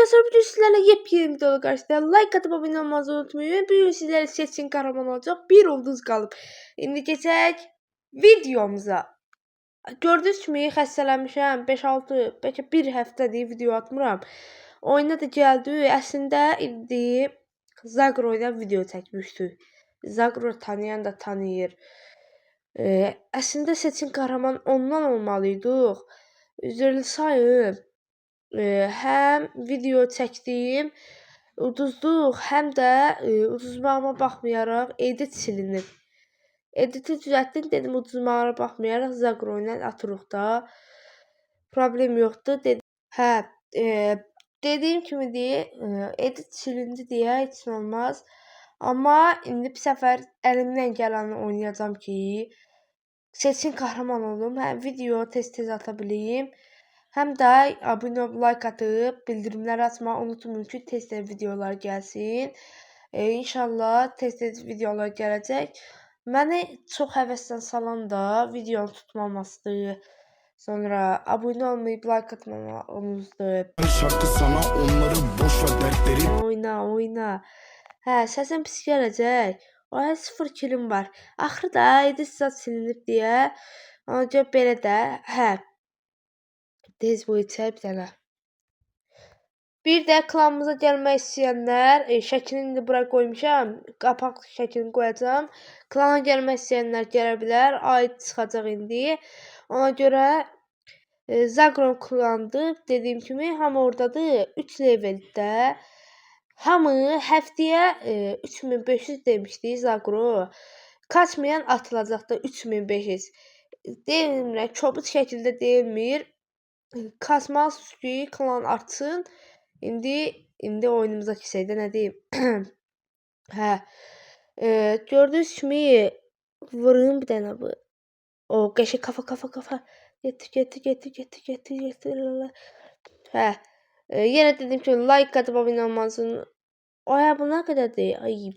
Arkadaşlar bugün sizlerle yepyeni videoda karşınızda. Like atıp abone olmayı unutmayın. Bugün sizlerle seçkin kahraman olacak. Bir ulduz qalıb. İndi keçək videomuza. Gördüyünüz kimi xəstələnmişəm. 5-6, bəlkə bir həftədir video atmıram. Oyuna da gəldi. Əslində indi Zagro ilə video çəkmişdik. Zagro tanıyan da tanıyır. Əslində seçkin qəhrəman ondan olmalıydıq. Üzrlü sayım. Həm video çəkdiyim uduzduq, həm də uduzmağıma baxmayaraq edit silinib. Editi düzəltdim, dedim uduzmağına baxmayaraq Zagro ilə atırıq da. Problem yoxdur. Dedim. Hə, dediyim kimidir, edit silindi deyə heç nə olmaz. Amma indi bu səfər əlimdən gələni oynayacağam ki, seçkin qəhrəman olum, həm video tez-tez ata bilim, həm də abunə olub like atıb bildirimləri açmağı unutmayın ki, tez-tez videolar gəlsin. İnşallah tez-tez videolar gələcək. Məni çox həvəsdən salan da videonu tutmamasıdır. Sonra abunə olmayıb like atmamamızdır. Şarkı sana onları boş ver dertleri. Oyna, oyna. Hə, səsim pis gələcək. Oya 0 kilim var. Axırı da edit zat silinib deyə. Ona görə belə də, hə. Tez bu içək bir dənə. Bir də klanımıza gəlmək istəyənlər, şəklini indi bura qoymuşam. Qapaq şəklini qoyacağam. Klana gəlmək istəyənlər gələ bilər. Aid çıxacaq indi. Ona görə Zagro klandır. Dediyim kimi hamı oradadır. 3 leveldə. Hamı həftəyə 3500 demişdi Zagro. Kaçmayan atılacaq da 3500. Demirəm, kobud şəkildə deyilmir. Kasmalısınız ki, klan artsın. İndi oyunumuza keçək də nə deyim. Hə. Gördüyünüz kimi vurun bir dənə bu. O qəşəng kafa kafa kafa. Getdi, getdi, getdi, getdi, getdi, getdi. Hə. Yenə dediyim kimi like atıp abunə olmalısın. Oya bu nə qədərdir? Ay.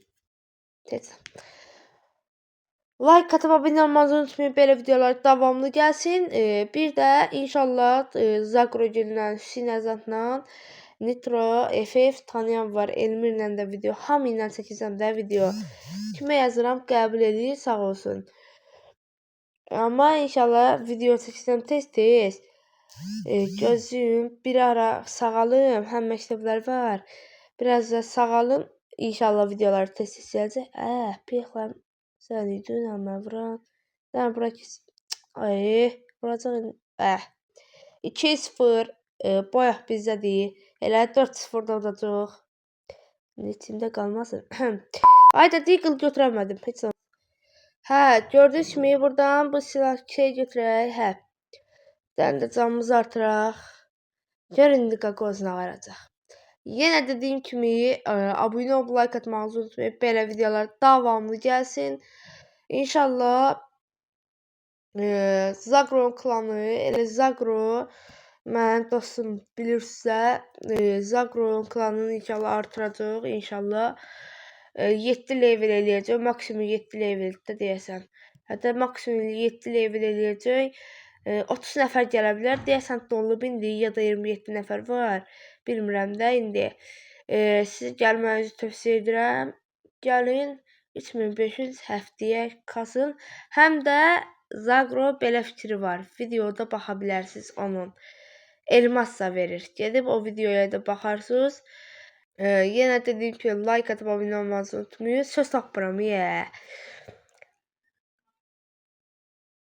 Tez. Like atıp abunə olmanızı unutmayın. Belə videolar davamlı gəlsin. Bir də inşallah Zagro günlə, Hüseyn Əzatla, Nitro, FF tanıyan var. Elmirlə də video, hamı ilə çəkəcəm də video. Kimə yazıram qəbul edir, sağ olsun. Amma inşallah video çəkəcəm tez-tez. Gözüm bir ara sağalım, həm məktəblər var. Biraz da sağalım. İnşallah videolar tez-tez gələcək. Pixləm. Sən idin amma vuran. Sən bura keç. Ay, vuracaq. 2-0 boyaq bizdədir. Elə 4-0 da udacaq. İçimdə qalmasın. Ay da Deagle götürəmədim. Heç olmaz. Hə, gördüyünüz kimi buradan bu silah şey götürək. Hə. Bir dənə də canımızı artıraq. Gör indi qaqoz nə varacaq. Yenə dediyim kimi abunə olub like atmanızı unutmayın. Belə videolar davamlı gəlsin. İnşallah Zagro klanı, elə Zagro mənim dostum bilirsə, Zagro klanını inşallah artıracaq. İnşallah 7 level eləyəcək. Maksimum 7 leveldə deyəsən. Hətta maksimum 7 level eləyəcək. 30 nəfər gələ bilər. Deyəsən dolub indi ya da 27 nəfər var. Bilmirəm də indi. Siz gəlmənizi tövsiyə edirəm. Gəlin 3500 həftəyə kasın. Həm də Zagro belə fikri var. Videoda baxa bilərsiniz onun. Elmas da verir. Gedib o videoya da baxarsınız. Yenə dediyim kimi like atıp abunə olmanızı unutmayın. Söz tapmıram, ye.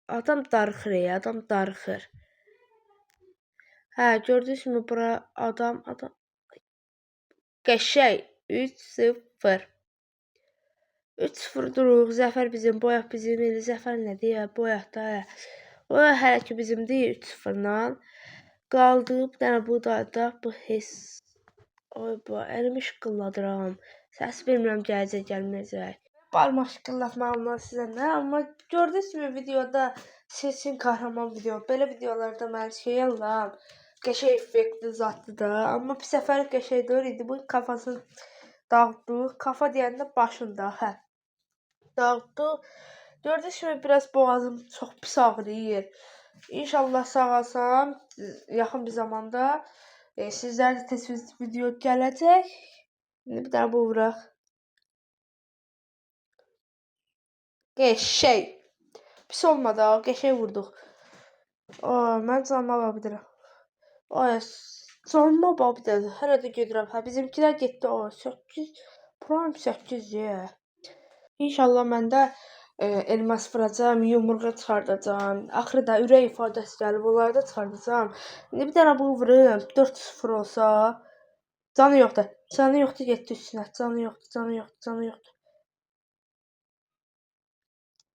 Adam darıxır, ey, adam darıxır. Hə, gördüyünüz kimi bura adam. Qəşəng 3-0. 3-0 duruq. Zəfər bizim, boyaq bizim. Elə zəfər nədir ya? Boyaq da. Boyaq hələ ki bizimdir 3-0-la. Qaldı bir dənə bu da bu hess. Ay bu əlimi şıqqıldadıram. Səs bilmirəm gələcək, gəlməyəcək. Barmaq şıqqıldatmağımdan sizə nə? Amma gördüyünüz kimi videoda seçin qəhrəman video. Belə videolarda mən şey alıram. Qəşəng effektli zatdı da. Amma bu səfər qəşəng deyil idi. Bu kafasını dağıtdıq. Kafa deyəndə başında, hə. Dağıtdıq. Gördüyünüz kimi biraz boğazım çox pis ağrıyır. İnşallah sağalsam yaxın bir zamanda Sizlər də tez video gələcək. İndi bir dənə bu vuraq. Qəşəng. Pis olmadı ha, qəşəng vurduq. Aa, mən canıma bax bir dənə. Ay, canıma bax bir dənə. Hələ də gedirəm. Hə, bizimkilər getdi. O 8 Prime 8 ye. İnşallah mən də elmas vuracağam, yumurğa çıxardacağam. Axırı da ürək ifadəsi gəlib, onları da çıxardacağam. İndi bir dənə bu vurum, 4-0 olsa. Canı yoxdur. Canı yoxdur, getdi üstünə. Canı yoxdur, canı yoxdur, canı yoxdur.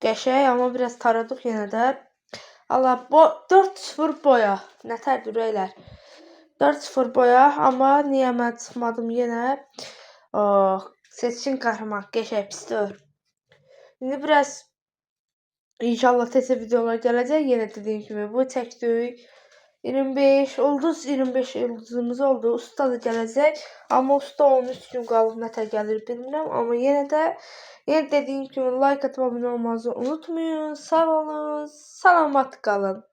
Qəşəng, amma biraz taradıq yenə də. Allah, bo 4-0 boya. Nətərdir ürəklər. 4-0 boya, amma niyə mən çıxmadım yenə? Oh, seçkin qəhrəman, qəşəng pis deyil. İndi biraz inşallah tez videolar gələcək. Yenə dediyim kimi bu çəkdik. 25 ulduz 25 ulduzumuz oldu. Usta da gələcək. Amma usta 13 gün qalıb nətər gəlir bilmirəm. Amma yenə də yenə dediyim kimi like atıb abunə olmanızı unutmayın. Sağ olun, salamat qalın.